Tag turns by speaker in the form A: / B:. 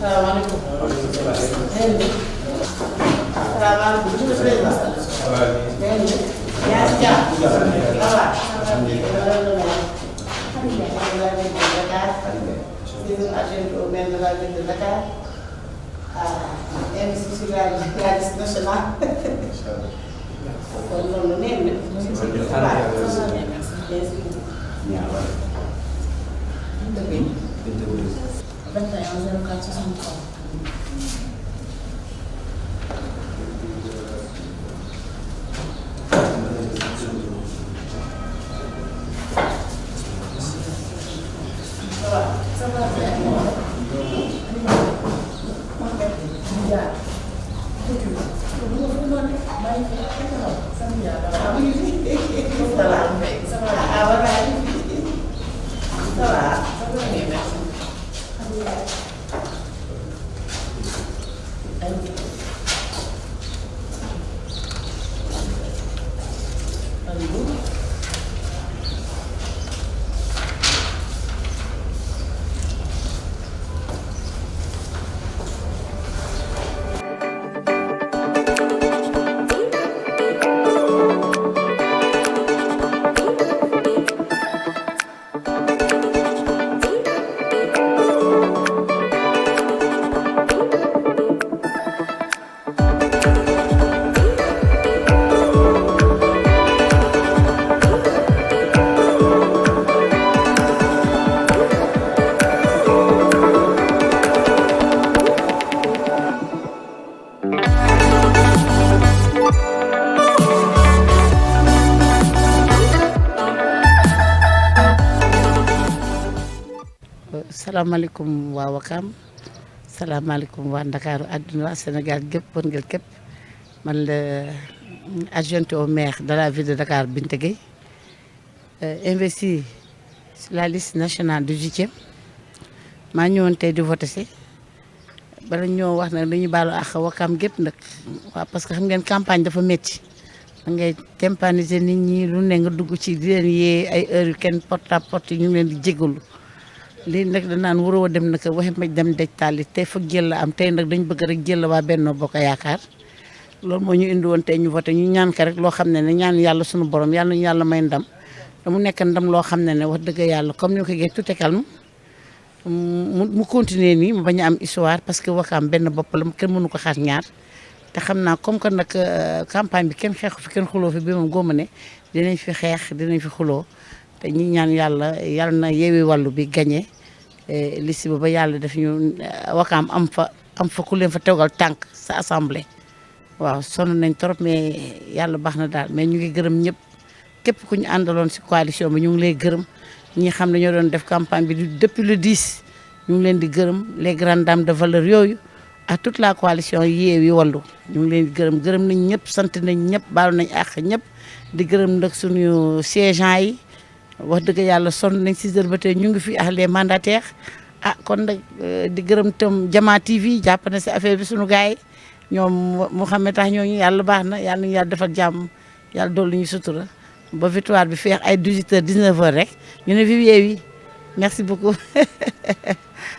A: salaamaaleykum. salaamaaleykum. yaa ngi si jàmm. waaw. adjoint au maire de la ville de Dakar. investi sur la liste nationale. kon loolu nee na. salaamaaleykum waa Wakam salaamaaleykum waa Ndakaaru àdduna Sénégal gépp wërngël képp man la adjointe au maire de la ville de Dakar Binta Gueye investi sur la liste nationale du 8e maa ñëwoon tey di voté si bala ñoo wax nag dañuy baalu àq Wakam gépp nag waaw parce que xam ngeen campagne dafa métti da ngay tympaniser nit ñi lu ne nga dugg ci di leen yee ay heures yu kenn porte à porte ñu ngi leen di jégalu lii nag danaan waroo dem nag waxe ma dem dej taali tey foog jël la am tey nag dañ bëgg rek jël waa Benno Bokk Yaakaar loolu moo ñu indi woon tey ñu voté ñu ñaan ka rek loo xam ne ñaan yàlla sunu borom yàlla ñu yàlla may ndam te mu nekk ndam loo xam ne wax dëgg yàlla comme ni ko gee tout est calme mu continuer nii mu bañ a am histoire parce que Wakam benn bopp la kenn mënu ko xaar ñaar te xam naa comme que nag campagne bi kenn xeexu fi kenn xuloo fi bi moom góoma ne dinañ fi xeex dinañ fi xuloo te ñi ñaan yàlla na Yewwi Wallu bi gagné liste ba yàlla def ñu Wakam am fa ku leen fa tegal tànk sa assemblée waaw sonn nañ trop mais yàlla baax na daal mais ñu ngi gërëm ñëpp képp ku ñu àndaloon si coalition bi ñu ngi lay gërëm ñi xam ne ñoo doon def campagne bi depuis le 10 ñu ngi leen di gërëm les grandes dames de valeur yooyu à toute la coalition Yewwi Wallu ñu ngi leen di gërëm nañ ñëpp sant nañ ñëpp baalu nañ àq ñëpp di gërëm nag suñu siégeants yi wax dëgg yàlla sonn nañ 6 heures ba tey ñu ngi fi ak les mandataires kon nag di gërëm tam Jama TV jàpp na si affaire bi suñu gars yi ñoom Mouhamed tax ñooñu yàlla baax na yàlla nañu yàlla defal jàmm yàlla dolli ñu sutura ba victoire bi feex ay 18 heures 19 heures rek ñu ne fi Yewwi merci beaucoup